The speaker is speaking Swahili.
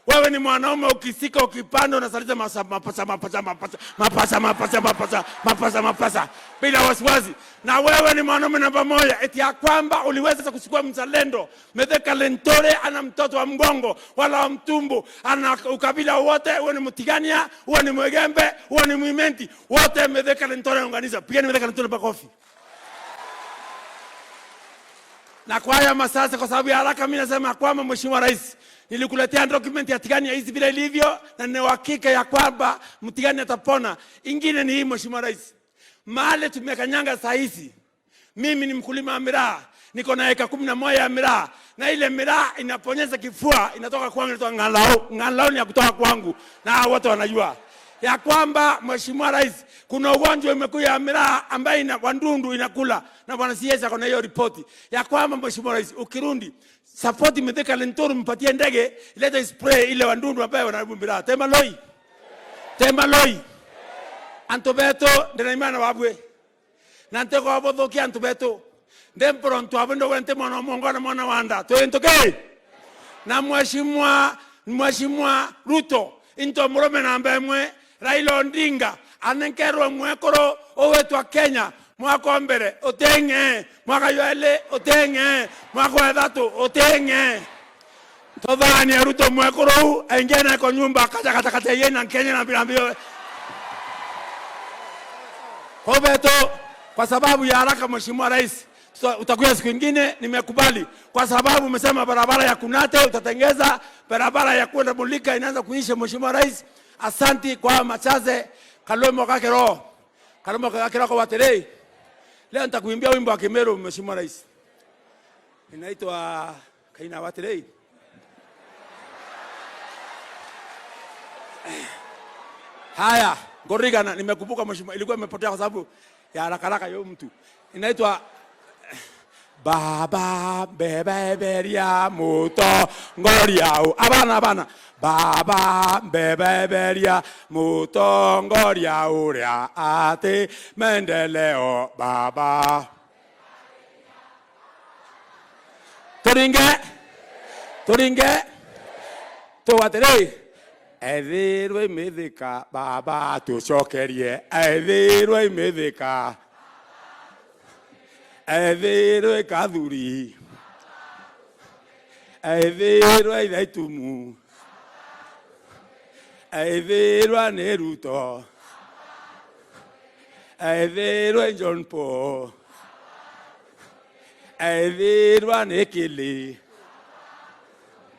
Wewe ni mwanaume, ukisika ukipanda unasaliza mapasa mapasa mapasa mapasa mapasa mapasa mapasa mapasa bila wasiwasi. Na wewe ni mwanaume namba moja, eti ya kwamba uliweza kuchukua mzalendo Mithika Linturi, ana mtoto wa mgongo wala wa mtumbu, ana ukabila wote, uwe ni Mtigania, uwe ni Mwegembe, uwe ni Mwimenti, wote Mithika Linturi unganisha. Pigeni Mithika Linturi makofi. Na kwa haya masasa, kwa sababu ya haraka, mimi nasema kwamba Mheshimiwa Rais, nilikuletea document ya Tigania hizi vile ilivyo, na nina uhakika ya kwamba Mtigania atapona. Ingine ni hii, Mheshimiwa Rais, mahali tumekanyanga saa hizi, mimi ni mkulima wa miraa, niko na eka 11 ya miraa, na ile miraa inaponyeza kifua, inatoka kwangu, inatoka Ng'alau. Ng'alau ni ya kutoka kwangu, na wote wanajua ya kwamba Mheshimiwa Rais, kuna ugonjwa umekuja ya miraa ambaye ina wandundu inakula, na bwana CS ako na hiyo ripoti ya kwamba Mheshimiwa Rais, ukirundi support Mithika Linturi, mpatie ndege ilete spray ile wandundu ambaye wanaharibu miraa. Tema loi, tema loi antu betu ndina wabwe na ntego abothokia antu betu ndemporo ntu abo ndo wente mwana mongo na mwana wanda twintuke na Mheshimiwa Ruto into murume namba emwe Raila Odinga anenkerwe mwekoro owetwa Kenya mwaka wa mbere uteng'e mwaka wa ele uteng'e mwaka wa thatu uteng'e tuthanie Ruto mwekoro aingie na kwa nyumba kacha kacha kacha yeye na Kenya na bila mbio Kobeto kwa sababu ya haraka. Mheshimiwa Rais, utakuja siku nyingine, nimekubali kwa sababu umesema barabara ya Kunate utatengeza, barabara ya kwenda Mulika inaanza kuisha. Mheshimiwa Rais, asanti kwa machaze kalomo kakero kalomo kakero kwa waterei. Leo nitakuimbia wimbo wa Kimeru, Mheshimiwa Rais, inaitwa Kaina Waterei. Haya, Ngorigana, nimekumbuka mheshimiwa, ilikuwa imepotea kwa sababu ya haraka haraka yo mtu. Inaitwa Baba bebeberia muto ngoriau abana abana Baba bebeberia muto ngoriau ria ati maendeleo baba turinge turinge tuwaterei ethirwe imithika baba tucokerie ethirwe imithika ethirwe kathuri ethirwe ithaitumu ethirwa ni Ruto ethirwe John Paul ethirwa ni Kili